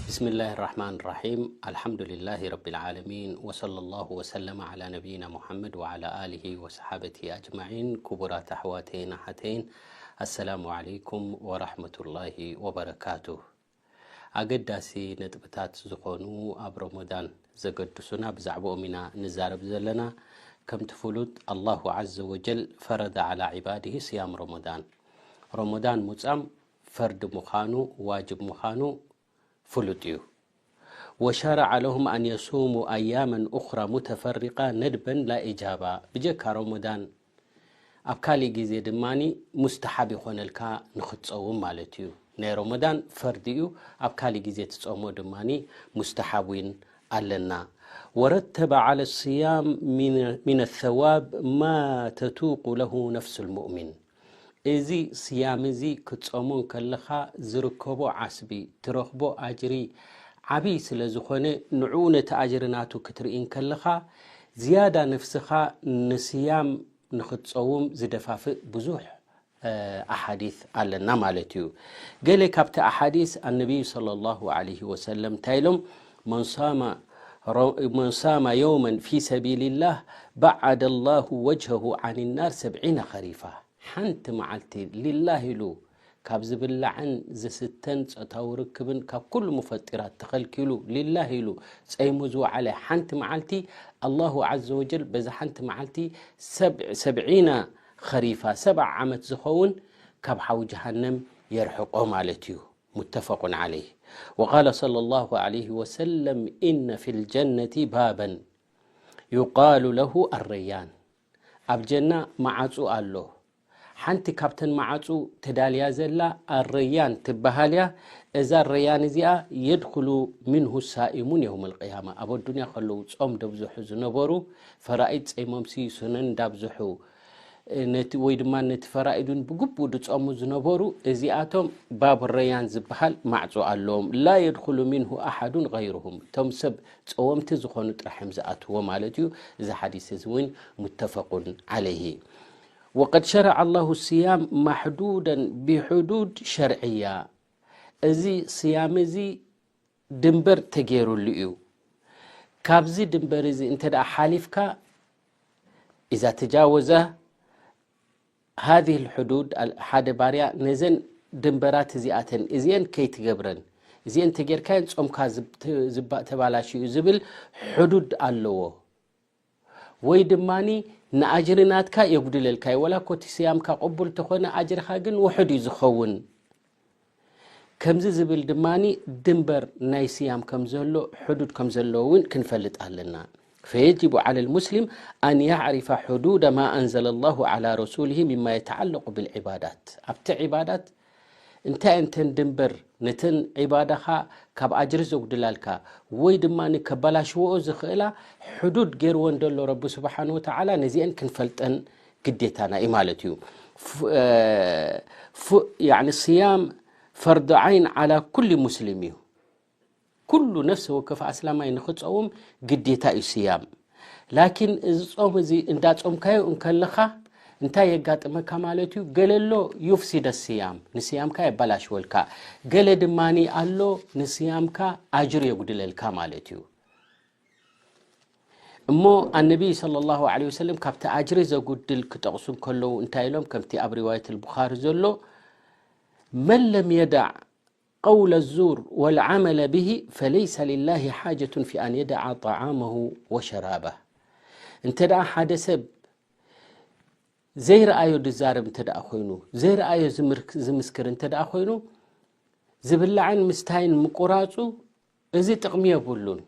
بسم الله الرحمن الرحيم. الحمد لله رب العالمين، وصلى الله وسلم على نبينا محمد وعلى آله وصحابته أجمعين. ክቡራት ኣሕዋተይን ኣሓተይን፣ ኣሰላሙ ዓለይኩም ወራሕመቱላሂ ወበረካቱህ። ኣገዳሲ ነጥብታት ዝኾኑ ኣብ ረመዳን ዘገድሱና፣ ብዛዕባኦም ኢና ንዛረብ ዘለና። ከምቲ ፍሉጥ፣ ኣላሁ ዓዘ ወጀል ፈረደ ዓላ ዒባድሂ ስያም ረመዳን። ረመዳን ሙጻም ፈርዲ ምዃኑ፣ ዋጅብ ምዃኑ ፍሉጥ እዩ። ወሸረዐ ለሁም ኣን የሱሙ ኣያመን ኡኽራ ሙተፈሪቃ ነድበን ላ ኢጃባ። ብጀካ ረመዳን ኣብ ካሊእ ግዜ ድማ ሙስተሓብ ይኾነልካ ንኽትጸውም ማለት እዩ። ናይ ረመዳን ፈርዲ እዩ፣ ኣብ ካሊእ ግዜ ትጸሞ ድማ ሙስተሓብ እውን ኣለና። ወረተበ ዓለ ስያም ሚነ ሰዋብ ማ ተቱቁ ለሁ ነፍሱ ልሙእሚን። እዚ ስያም እዚ ክትጾሞ እንከለኻ ዝርከቦ ዓስቢ፣ ትረኽቦ ኣጅሪ ዓብዪ ስለ ዝኾነ፣ ንዕኡ ነቲ ኣጅሪ ናቱ ክትርኢ እንከለኻ፣ ዝያዳ ነፍስኻ ንስያም ንኽትጸውም ዝደፋፍእ ብዙሕ፣ እ፣ ኣሓዲስ ኣለና ማለት እዩ። ገለ ካብቲ ኣሓዲስ ኣነቢዩ ሰለላሁ ዐለይሂ ወሰለም እንታይ ኢሎም? "መን ሳመ ረ-፣ መን ሳመ የውመን ፊ ሰቢልላህ በዓደ ላሁ ወጅሀሁ ዓን ናር ሰብዒነ ኸሪፋ።" ሓንቲ መዓልቲ ሊላህ ኢሉ ካብ ዝብላዕን ዝስተን ጾታዊ ርክብን ካብ ኩሉ ሙፈጢራት ተኸልኪሉ ሊላህ ኢሉ ጸይሙ ዝወዓለ ሓንቲ መዓልቲ፣ ኣላሁ ዓዘ ወጀል በዛ ሓንቲ መዓልቲ ሰብ-፣ ሰብዒና ኸሪፋ፣ ሰብዓ ዓመት ዝኸውን ካብ ሓዊ ጀሃነም የርሕቆ ማለት እዩ። ሙተፈቁን ዓለይህ። ወቃለ ሰለላሁ ዓለይሂ ወሰለም፣ "ኢነ ፊል ጀነቲ ባበን ዩቃሉ ለሁ ኣረያን።" ኣብ ጀና መዓጹ ኣሎ። ሓንቲ ካብተን መዓጹ ተዳልያ ዘላ ኣረያን ትበሃል እያ። እዛ ኣረያን እዚኣ የድኹሉ ሚንሁ ሳኢሙን የውመል ቅያማ። ኣብ ኣዱንያ ከለዉ ጾም ደብዝሑ ዝነበሩ፣ ፈራኢድ ጸይሞምሲ ሱነን እንዳብዝሑ፣ ነቲ፣ ወይ ድማ ነቲ ፈራኢዱን ብግቡእ ዝጾሙ ዝነበሩ፣ እዚኣቶም ባብ ረያን ዝበሃል ማዕጾ ኣለዎም። ላ የድኹሉ ሚንሁ ኣሓዱን ገይሩሁም። እቶም ሰብ ጸወምቲ ዝኾኑ ጥራሕ እዮም ዝኣትዎ ማለት እዩ። እዚ ሓዲስ እዚ እውን ሙተፈቁን ዓለይሂ። ወቀድ ሸረዐ ኣላሁ ስያም ማሕዱደን ብሕዱድ ሸርዕያ። እዚ ስያም እዚ ድንበር ተገይሩሉ እዩ። ካብዚ ድንበር እዚ እንተ ደኣ ሓሊፍካ፣ ኢዛ ተጃወዘ ሃዚህ ልሕዱድ፣ ሓደ ባርያ ነዘን ድንበራት እዚኣተን፣ እዚአን ከይትገብረን፣ እዚአን ተጌርካየን ጾምካ ዝብ-፣ ዝባ-፣ ተባላሽዩ ዝብል ሕዱድ ኣለዎ። ወይ ድማኒ ንኣጅሪ ናትካ የጉድለልካ እዩ። ወላ እኮ እቲ ስያምካ ቅቡል ተኾነ፣ ኣጅርኻ ግን ውሑድ እዩ ዝኸውን። ከምዚ ዝብል ድማኒ ድንበር ናይ ስያም ከም ዘሎ፣ ሕዱድ ከም ዘሎ እውን ክንፈልጥ ኣለና። ፈየጅቡ ዓለ ልሙስሊም ኣን ያዕሪፈ ሕዱደ ማ ኣንዘለ ላሁ ዓላ ረሱሊሂ ሚማ የተዓለቁ ብልዒባዳት። ኣብቲ ዒባዳት እንታይ እንተን ድንበር ነተን ዒባዳኻ ካብ ኣጅሪ ዘጉድላልካ ወይ ድማ ከበላሽወኦ ዝኽእላ ሕዱድ ገይርወን ደሎ ረቢ ስብሓን ወተዓላ፣ ነዚአን ክንፈልጠን ግዴታና እዩ ማለት እዩ። ፍ-፣ እ፣ ፍ-፣ ያዕኒ ስያም ፈርዶ ዓይን ዓላ ኩሊ ሙስሊም እዩ። ኩሉ ነፍሲ ወከፍ ኣስላማይ ንኽጸውም ግዴታ እዩ ስያም። ላኪን እዚ ጾም እዚ እንዳጾምካዮ እንከለኻ እንታይ የጋጥመካ ማለት እዩ? ገለ ኣሎ ዩፍሲደ ስያም፣ ንስያምካ የበላሽወልካ። ገለ ድማኒ ኣሎ ንስያምካ ኣጅር የጉድለልካ ማለት እዩ። እሞ ኣነቢይ ሰለላሁ ዐለይሂ ወሰለም ካብቲ ኣጅሪ ዘጉድል ክጠቕሱ እንከለዉ እንታይ ኢሎም? ከምቲ ኣብ ሪዋየት ኣልቡኻሪ ዘሎ፣ "መን ለም የዳዕ ቀውለ ዙር ወልዓመለ ብሂ ፈለይሰ ሊላሂ ሓጀቱን ፊ ኣን የደዓ ጠዓመሁ ወሸራበህ።" እንተ ደኣ ሓደ ሰብ ዘይረኣዮ ድዛረብ እንተ ደኣ ኮይኑ፣ ዘይረኣዮ ዝምርክ-፣ ዝምስክር እንተ ደኣ ኮይኑ፣ ዝብላዕን ምስታይን ምቁራጹ እዚ ጥቕሚ የብሉን።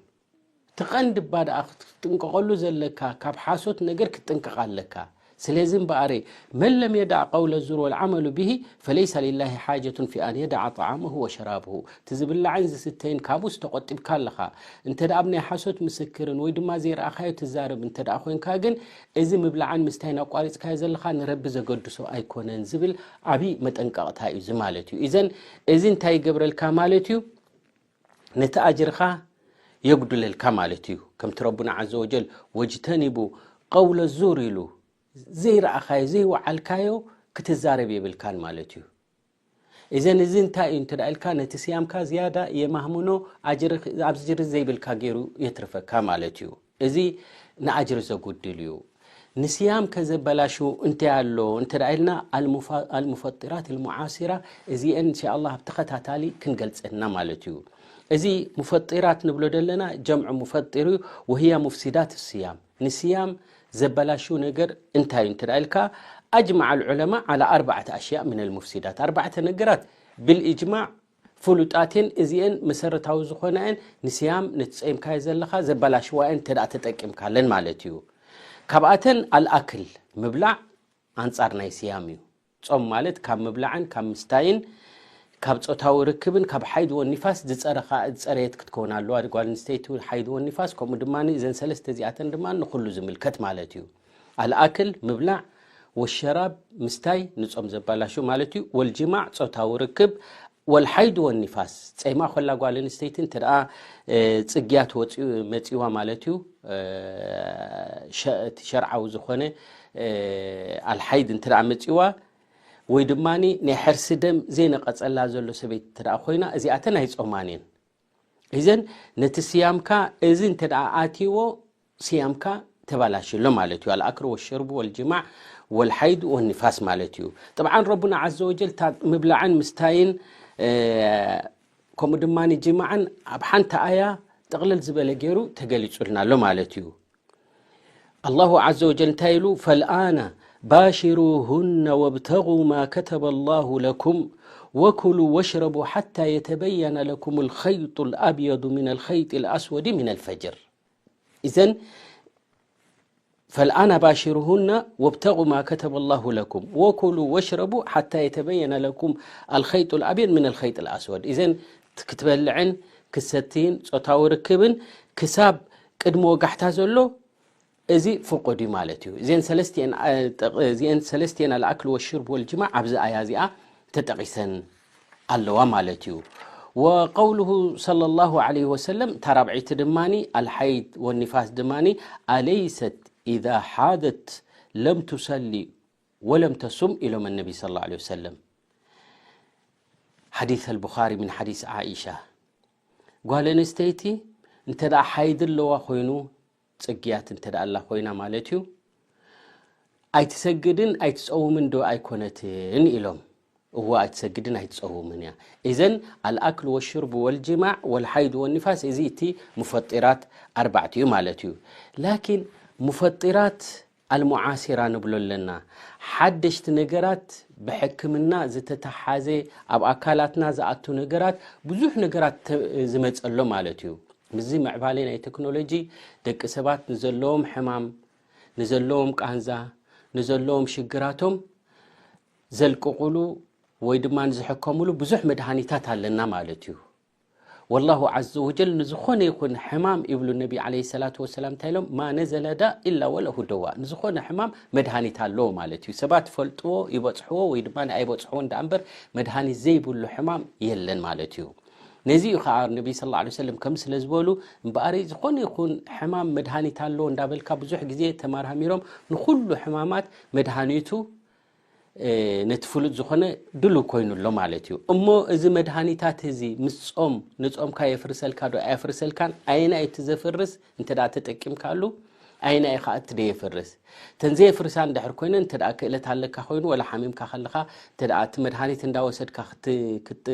እቲ ቀንዲ እባ ደኣ ክትጥንቀቐሉ ዘለካ፣ ካብ ሓሶት ነገር ክትጥንቀቕ ኣለካ። ስለዚ እምበኣር፣ መን ለም የዳዕ ቀውለ ዙር ወልዓመሉ ብሂ ፈለይሰ ሊላሂ ሓጀቱን ፊ ኣን የዳዓ ጠዓመሁ ወሸራብሁ። እቲ ዝብላዕን ዝስተይን ካብኡስ ተቖጢብካ ኣለኻ። እንተ ደኣ ኣብ ናይ ሓሶት ምስክርን ወይ ድማ ዘይረኣኻዮ ትዛረብ እንተ ደኣ ኮይንካ ግን፣ እዚ ምብላዕን ምስታይን ኣቋሪጽካዮ ዘለኻ ንረቢ ዘገድሶ ኣይኮነን ዝብል ዓብዪ መጠንቀቕታ እዩ እዚ ማለት እዩ። ኢዘን እዚ እንታይ ይገብረልካ ማለት እዩ? ነቲ ኣጅርኻ የጉድለልካ ማለት እዩ። ከምቲ ረቡና ዓዘ ወጀል፣ "ወጅተኒቡ ቀውለ ዙር" ኢሉ፣ ዘይረኣኻዮ፣ ዘይወዓልካዮ ክትዛረብ የብልካን ማለት እዩ። እዘን እዚ እንታይ እዩ እንተ ኢልካ፣ ነቲ ስያምካ ዝያዳ የማህምኖ፣ ኣጅሪ፣ ኣብዚ ጅሪ ዘይብልካ ገይሩ የትርፈካ ማለት እዩ። እዚ ንኣጅሪ ዘጉድል እዩ። ንስያም ከዘበላሹ እንታይ ኣሎ እንተ ኢልና፣ ኣልሙፋ-፣ ኣልሙፈጢራት ኣልሙዓሲራ፣ እዚአን እንሻ ኣላህ ኣብ ተኸታታሊ ክንገልጸና ማለት እዩ። እዚ ሙፈጢራት ንብሎ ዘለና ጀምዑ ሙፈጢር እዩ። ወህያ ሙፍሲዳት ስያም፣ ንስያም ዘበላሹ ነገር እንታይ እዩ እንተ ኢልካ፣ ኣጅማዕ ኣልዑለማ ዓላ ኣርባዕተ ኣሽያእ ምን ኣልሙፍሲዳት፣ ኣርባዕተ ነገራት ብልእጅማዕ ፍሉጣትን እዚአን መሰረታዊ ዝኾናየን ንስያም ነቲ ጸይምካዮ ዘለኻ ዘበላሽዋየን እንተ ደኣ ተጠቂምካለን ማለት እዩ። ካብኣተን ኣልኣክል፣ ምብላዕ ኣንጻር ናይ ስያም እዩ። ጾም ማለት ካብ ምብላዕን ካብ ምስታይን ካብ ጾታዊ ርክብን ካብ ሓይድ ወኒፋስ ዝጸረኻ-፣ ዝጸረየት ክትከውን ኣለዋ ጓል ኣንስተይቲ። ሓይድ ወኒፋስ ከምኡ ድማ እዘን ሰለስተ እዚኣተን ድማ ንኹሉ ዝምልከት ማለት እዩ። ኣልኣክል፣ ምብላዕ፣ ወሸራብ፣ ምስታይ፣ ንጾም ዘባላሹ ማለት እዩ። ወልጅማዕ፣ ጾታዊ ርክብ፣ ወልሓይድ ወኒፋስ፣ ጸይማ ኮላ ጓል ኣንስተይቲ እንተ ደኣ፣ እ፣ ጽግያት ወጺኡ፣ መጺዋ ማለት እዩ። እ፣ ሸ-፣ እቲ ሸርዓዊ ዝኾነ፣ እ፣ ኣልሓይድ እንተ ደኣ መጺዋ፣ ወይ ድማ ናይ ሕርሲ ደም ዘይነቐጸላ ዘሎ ሰበይቲ እንተ ደኣ ኮይና፣ እዚኣተን ኣይጾማን እየን። እዘን ነቲ ስያምካ፣ እዚ እንተ ደኣ ኣትይዎ፣ ስያምካ ተባላሽሎ ማለት እዩ። ኣልኣክል ወሸርቡ ወልጅማዕ ወልሓይድ ወኒፋስ ማለት እዩ። ጥብዓን ረቡና ዓዘ ወጀል እታ ምብላዕን ምስታይን፣ እ፣ ከምኡ ድማ ጅማዕን ኣብ ሓንቲ ኣያ ጥቕልል ዝበለ ገይሩ ተገሊጹልና ኣሎ ማለት እዩ። ኣላሁ ዓዘ ወጀል እንታይ ኢሉ? ፈልኣነ ባሽሩሁነ ወብተጉ ማ ከተበ ላሁ ለኩም ወኩሉ ወሽረቡ ሓታ የተበየነ ለኩም ልኸይጡ ልኣብየዱ ምን ልኸይጢ ልኣስወዲ ምን ልፈጅር። እዘን ፈልኣነ ባሽሩሁነ ወብተጉ ማ ከተበ ላሁ ለኩም ወኩሉ ወሽረቡ ሓታ የተበየነ ለኩም ኣልኸይጡ ልኣብየድ ምን ኣልኸይጥ ልኣስወድ። እዘን ክትበልዕን ክሰትይን ጾታዊ ርክብን ክሳብ ቅድሚ ወጋሕታ ዘሎ እዚ ፍቁድ እዩ ማለት እዩ። እዚአን ሰለስቲአን፣ አ፣ ጠቕ-፣ እዚአን ሰለስቲአን ኣልኣክል ወሽርብ ወልጅማዕ ኣብዚ ኣያ እዚኣ ተጠቒሰን ኣለዋ ማለት እዩ። ወቀውሉሁ ሰለላሁ ዐለይሂ ወሰለም፣ እታ ራብዒቲ ድማኒ ኣልሓይድ ወኒፋስ ድማኒ፣ ኣለይሰት ኢዛ ሓደት ለም ቱሰሊ ወለም ተሱም ኢሎም ነቢ ሰለላሁ ዐለይሂ ወሰለም። ሓዲስ ኣልቡኻሪ ምን ሓዲስ ዓኢሻ፣ ጓል ኣንስተይቲ እንተ ደኣ ሓይድ ኣለዋ ኮይኑ፣ ጽግያት እንተ ደኣ ኣላ ኮይና ማለት እዩ፣ ኣይትሰግድን ኣይትጸውምን ዶ ኣይኮነትን ኢሎም። እወ፣ ኣይትሰግድን ኣይትጸውምን እያ። እዘን ኣልኣክል ወሽርብ ወልጅማዕ ወልሓይድ ወኒፋስ፣ እዚ እቲ ሙፈጢራት ኣርባዕቲኡ ማለት እዩ። ላኪን ሙፈጢራት ኣልሙዓሲራ ንብሎ ኣለና። ሓደሽቲ ነገራት ብሕክምና ዝተተሓዘ፣ ኣብ ኣካላትና ዝኣቱ ነገራት፣ ብዙሕ ነገራት ተ-፣ ዝመጸሎ ማለት እዩ። ምስዚ ምዕባለ ናይ ቴክኖሎጂ፣ ደቂ ሰባት ንዘለዎም ሕማም፣ ንዘለዎም ቃንዛ፣ ንዘለዎም ሽግራቶም ዘልቅቑሉ ወይ ድማ ንዝሕከሙሉ ብዙሕ መድሃኒታት ኣለና ማለት እዩ። ወላሁ ዓዘ ወጀል ንዝኾነ ይኹን ሕማም ይብሉ ነቢ ዓለይሂ ሰላቱ ወሰላም እንታይ ኢሎም? ማ ነዘለ ዳ ኢላ ወለሁ ደዋ። ንዝኾነ ሕማም መድሃኒት ኣለዎ ማለት እዩ። ሰባት ይፈልጥዎ፣ ይበጽሕዎ ወይ ድማ ኣይበጽሕዎ እንዳ እምበር መድሃኒት ዘይብሉ ሕማም የለን ማለት እዩ። ነዚ እዩ ከዓ ነቢ ሰለላሁ ዐለይሂ ወሰለም ከም ስለ ዝበሉ እምበኣር ዝኾነ ይኹን ሕማም መድሃኒት ኣለዎ እንዳበልካ ብዙሕ ግዜ ተመራሚሮም ንኹሉ ሕማማት መድሃኒቱ እ፣ ነቲ ፍሉጥ ዝኾነ ድሉው ኮይኑ ኣሎ ማለት እዩ። እሞ እዚ መድሃኒታት እዚ ምስ ጾም፣ ንጾምካ የፍርሰልካ ዶ ኣየፍርሰልካን፣ ኣየናይ እቲ ዘፍርስ እንተ ደኣ ተጠቂምካሉ፣ ኣየናይ ከኣ እቲ ደየፍርስ። እተን ዘየፍርሳ እንድሕር ኮይነን፣ እንተ ደኣ ክእለት ኣለካ ኮይኑ፣ ወላ ሓሚምካ ከለኻ፣ እንተ ደኣ እቲ መድሃኒት እንዳወሰድካ ክት-፣ ክት-፣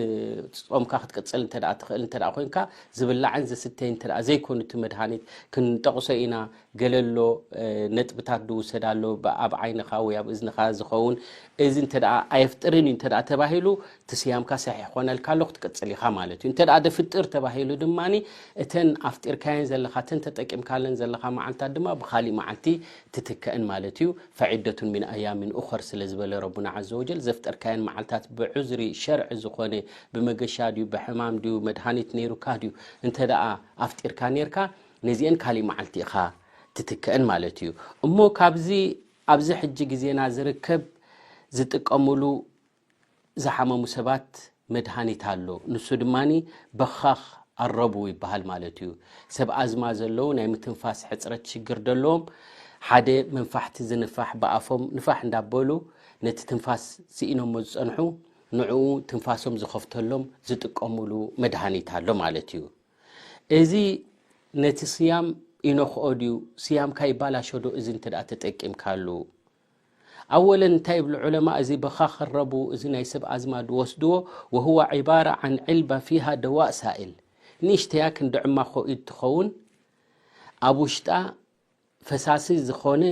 ጾምካ ክትቅጽል እንተ ደኣ ትኽእል እንተ ደኣ ኮይንካ፣ ዝብላዕን ዝስተይን እንተ ደኣ ዘይኮኑ እቲ መድሃኒት ክንጠቕሶ ኢና፣ ገለ ኣሎ፣ እ፣ ነጥብታት ዝውሰድ ኣሎ፣ ብ-፣ ኣብ ዓይንኻ ወይ ኣብ እዝንኻ ዝኸውን፣ እዚ እንተ ደኣ ኣየፍጥርን እዩ እንተ ደኣ ተባሂሉ፣ እቲ ስያምካ ሰሒሕ ክኾነልካ ኣሎ፣ ክትቅጽል ኢኻ ማለት እዩ። እንተ ደኣ ደፍጥር ተባሂሉ ድማኒ፣ እተን ኣፍጢርካየን ዘለኻ፣ እተን ተጠቂምካለን ዘለኻ መዓልታት ድማ ብኻሊእ መዓልቲ ትትከእን ማለት እዩ። ፈዒደቱን ሚን ኣያሚን ኡኸር ስለ ዝበለ ረቡና ዓዘ ወጀል፣ ዘፍጠርካየን መዓልታት ብዑዝሪ ሸርዒ ዝኾነ፣ ብመገሻ ድዩ፣ ብሕማም ድዩ፣ መድሃኒት ነይሩካ ድዩ፣ እንተ ደኣ ኣፍጢርካ ነይርካ፣ ነዚአን ካሊእ መዓልቲ ኢኻ ትትክአን ማለት እዩ። እሞ ካብዚ ኣብዚ ሕጂ ግዜና ዝርከብ ዝጥቀምሉ ዝሓመሙ ሰባት መድሃኒት ኣሎ። ንሱ ድማኒ በኻኽ ኣረቡ ይበሃል ማለት እዩ። ሰብ ኣዝማ ዘለዉ፣ ናይ ምትንፋስ ሕጽረት ሽግር ደለዎም፣ ሓደ መንፋሕቲ ዝንፋሕ ብኣፎም ንፋሕ እንዳበሉ ነቲ ትንፋስ ስኢኖሞ ዝጸንሑ፣ ንዕኡ ትንፋሶም ዝኸፍተሎም ዝጥቀምሉ መድሃኒት ኣሎ ማለት እዩ። እዚ ነቲ ስያም ይነኽኦ ድዩ? ስያምካ ይባላሾ ዶ? እዚ እንተ ደኣ ተጠቂምካሉ? ኣወለን እንታይ ይብሉ ዑለማ? እዚ በኻ ከረቡ፣ እዚ ናይ ሰብ ኣዝማድ ወስድዎ፣ وهو عبارة عن علبة فيها دواء سائل። ንእሽተያ ክንዲ ዕማኾ ኢድ ትኸውን፣ ኣብ ውሽጣ ፈሳሲ ዝኾነ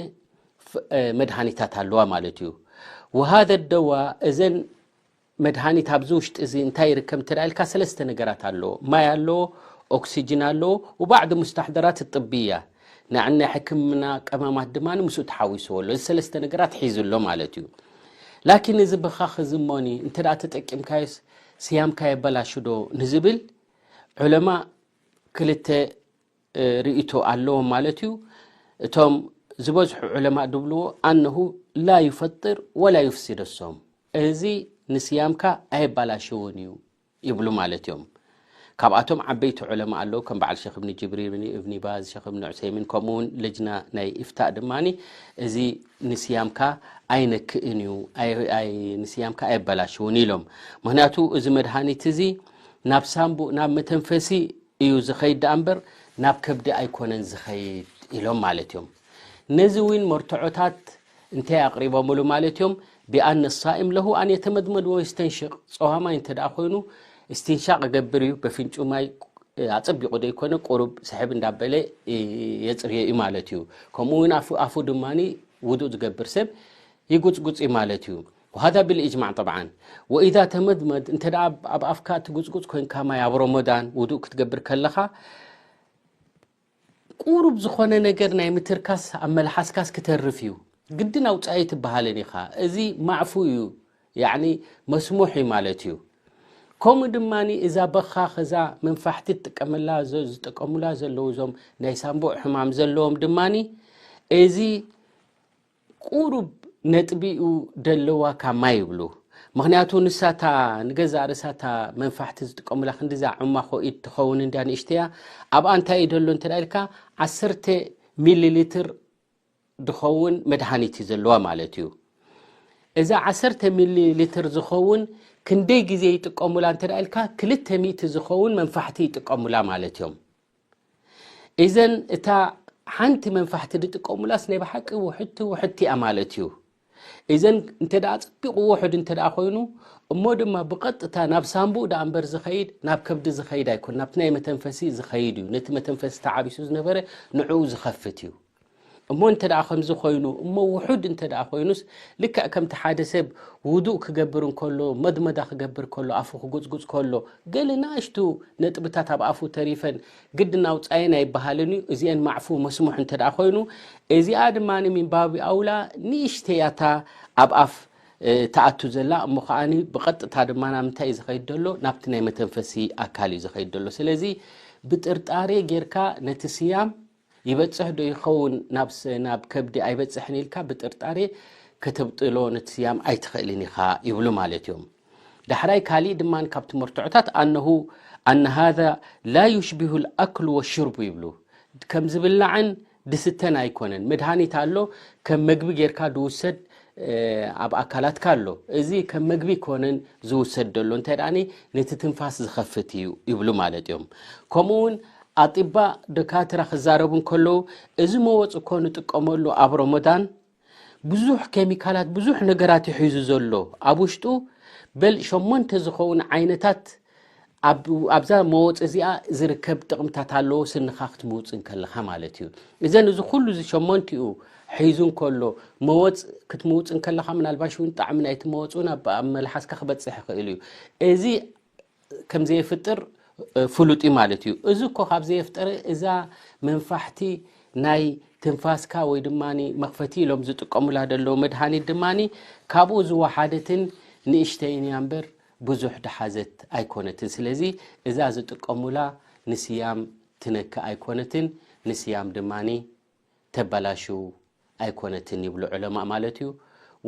ፍ-፣ እ፣ መድሃኒታት ኣለዋ ማለት እዩ። وهذا الدواء፣ እዘን መድሃኒት ኣብዚ ውሽጢ እዚ እንታይ ይርከብ እንተ ኢልካ፣ ሰለስተ ነገራት ኣለዎ። ማይ ኣለዎ፣ ኦክሲጅን ኣለዎ፣ وبعض مستحضرات الطبية፣ ንዓን ናይ ሕክምና ቀማማት ድማ ምስኡ ተሓዊስዎ ኣሎ። እዚ ሰለስተ ነገራት ሒዙ ኣሎ ማለት እዩ። ላኪን እዚ በኻ ክዝሞኒ እንተ ደኣ ተጠቂምካዮስ ስያምካ የበላሹ ዶ ንዝብል ዑለማ ክልተ እ፣ ርእይቶ ኣለዎም ማለት እዩ። እቶም ዝበዝሑ ዑለማ ዝብልዎ ኣነሁ ላ ዩፈጥር ወላ ዩፍሲድ ሶም፣ እዚ ንስያምካ ኣየባላሸውን እዩ ይብሉ ማለት እዮም። ካብኣቶም ዓበይቲ ዑለማ ኣለዉ፣ ከም በዓል ሸኽ እብኒ ጅብሪን፣ እብኒ ባዝ፣ ሸኽ እብኒ ዑሰይሚን፣ ከምኡ እውን ለጅና ናይ ኢፍታእ ድማኒ እዚ ንስያምካ ኣይነክእን እዩ፣ ኣይ-፣ ኣይ-፣ ንስያምካ ኣየበላሽውን ኢሎም። ምኽንያቱ እዚ መድሃኒት እዚ ናብ ሳምቡእ፣ ናብ መተንፈሲ እዩ ዝኸይድ ደኣ እምበር ናብ ከብዲ ኣይኮነን ዝኸይድ ኢሎም ማለት እዮም። ነዚ እውን መርትዖታት እንታይ ኣቕሪቦምሉ ማለት እዮም? ቢኣነ ሳኢም ለሁ ኣን የተመድመድ ወየስተንሽቕ፣ ጸዋማይ እንተ ደኣ ኮይኑ እስትንሻቕ ይገብር እዩ፣ በፍንጩ ማይ ኣጸቢቑ ዘይኮነ ቁሩብ ስሕብ እንዳበለ የጽርዮ እዩ ማለት እዩ። ከምኡ እውን ኣፉ፣ ኣፉ ድማኒ ውዱእ ዝገብር ሰብ ይጉጽጉጽ እዩ ማለት እዩ። وهذا بالإجماع طبعا. وإذا تمضمض፣ እንተ ደኣ ኣብ፣ ኣብ ኣፍካ ትጉጽጉጽ ኮይንካ ማይ ኣብ ረመዳን ውዱእ ክትገብር ከለኻ ቁሩብ ዝኾነ ነገር ናይ ምትርካስ ኣብ መልሓስካስ ክተርፍ እዩ። ግድን ኣውጻኢ ትበሃልን ኢኻ። እዚ ማዕፉ እዩ፣ ያዕኒ መስሙሕ እዩ ማለት እዩ። ከምኡ ድማኒ እዛ በኻኽ፣ እዛ መንፋሕቲ ትጥቀመላ ዘ-፣ ዝጥቀሙላ ዘለዉ እዞም ናይ ሳምቡእ ሕማም ዘለዎም ድማኒ እዚ ቁሩብ ነጥቢኡ ደለዋ ካብ ማይ ይብሉ። ምኽንያቱ ንሳታ ንገዛእ ርእሳታ መንፋሕቲ ዝጥቀሙላ ክንዲዛ ዕማኾ ኢድ ትኸውን እንድያ ንእሽተያ። ኣብኣ እንታይ እዩ ደሎ እንተ ኢልካ፣ ዓሰርተ ሚሊ ሊትር ዝኸውን መድሃኒት እዩ ዘለዋ ማለት እዩ። እዛ ዓሰርተ ሚሊ ሊትር ዝኸውን ክንደይ ግዜ ይጥቀሙላ እንተ ኢልካ፣ ክልተ ሚእቲ ዝኸውን መንፋሕቲ ይጥቀሙላ ማለት እዮም። እዘን እታ ሓንቲ መንፋሕቲ ዝጥቀሙላስ ናይ ብሓቂ ውሕድቲ ውሕድቲ እያ ማለት እዩ። እዘን እንተ ደኣ ጸቢቑ ውሑድ እንተ ደኣ ኮይኑ፣ እሞ ድማ ብቐጥታ ናብ ሳምቡእ ደኣ እምበር ዝኸይድ፣ ናብ ከብዲ ዝኸይድ ኣይኮን፣ ናብቲ ናይ መተንፈሲ ዝኸይድ እዩ። ነቲ መተንፈሲ ተዓቢሱ ዝነበረ ንዕኡ ዝኸፍት እዩ። እሞ እንተ ደኣ ከምዚ ኮይኑ፣ እሞ ውሑድ እንተ ደኣ ኮይኑስ፣ ልክዕ ከምቲ ሓደ ሰብ ውዱእ ክገብር እንከሎ፣ መድመዳ ክገብር ከሎ፣ ኣፉ ክጉጽጉጽ ከሎ፣ ገለ ንኣሽቱ ነጥብታት ኣብ ኣፉ ተሪፈን ግድን ኣውጻየን ኣይበሃልን እዩ። እዚአን ማዕፉ መስሙሕ እንተ ደኣ ኮይኑ፣ እዚኣ ድማ ሚን ባቢ ኣውላ ንእሽተይ እያ እታ ኣብ ኣፍ፣ እ፣ ትኣቱ ዘላ፣ እሞ ከኣኒ ብቐጥታ ድማ ናብ ምንታይ እዩ ዝኸይድ ዘሎ? ናብቲ ናይ መተንፈሲ ኣካል እዩ ዝኸይድ ዘሎ። ስለዚ ብጥርጣሬ ጌርካ ነቲ ስያም ይበጽሕ ዶ ይኸውን ናብ ስ-፣ ናብ ከብዲ ኣይበጽሕን ኢልካ ብጥርጣሬ ከተብጥሎ ነቲ ስያም ኣይትኽእልን ኢኻ ይብሉ ማለት እዮም። ዳሕራይ ካሊእ ድማ ካብቲ መርትዖታት ኣነሁ ኣነ ሃዛ ላ ዩሽቢሁ ልኣክሉ ወሽርቡ ይብሉ። ከም ዝብላዕን ድስተን ኣይኮነን። መድሃኒት ኣሎ፣ ከም መግቢ ጌርካ ዝውሰድ፣ እ፣ ኣብ ኣካላትካ ኣሎ። እዚ ከም መግቢ ኮነን ዝውሰድ ዘሎ እንታይ ደኣኒ ነቲ ትንፋስ ዝኸፍት እዩ ይብሉ ማለት እዮም። ከምኡ እውን ኣጢባ ደካትራ ክዛረቡ እንከለዉ፣ እዚ መወፅ እኮ ንጥቀመሉ ኣብ ረመዳን ብዙሕ ኬሚካላት፣ ብዙሕ ነገራት እዩ ሒዙ ዘሎ። ኣብ ውሽጡ በል ሸሞንተ ዝኸውን ዓይነታት ኣብ፣ ኣብዛ መወፅ እዚኣ ዝርከብ ጥቕምታት ኣለዎ፣ ስንኻ ክትምውፅ እንከለኻ ማለት እዩ። እዘን እዚ ኩሉ እዚ ሸሞንቲኡ ሒዙ እንከሎ፣ መወፅ ክትምውፅ እንከለኻ ምናልባሽ እውን ጣዕሚ ናይቲ መወፅ እውን ኣብ፣ ኣብ መልሓስካ ክበፅሕ ይኽእል እዩ። እዚ ከም ዘየፍጥር፣ እ፣ ፍሉጥ እዩ ማለት እዩ። እዚ እኮ ካብ ዘየፍጠረ እዛ መንፋሕቲ ናይ ትንፋስካ ወይ ድማ መኽፈቲ ኢሎም ዝጥቀሙላ ዘለዉ መድሃኒት ድማ ካብኡ ዝወሓደትን ንእሽተይን እያ እምበር ብዙሕ ድሓዘት ኣይኮነትን። ስለዚ እዛ ዝጥቀሙላ ንስያም ትነክእ ኣይኮነትን፣ ንስያም ድማ ተበላሽው ኣይኮነትን ይብሉ ዑለማእ ማለት እዩ።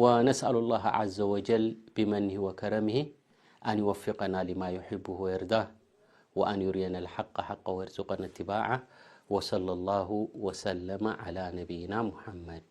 ونسأل الله عز وجل بمنه وكرمه أن يوفقنا لما يحبه ويرضاه وأن يرينا الحق حقا ويرزقنا اتباعه وصلى الله وسلم على نبينا محمد.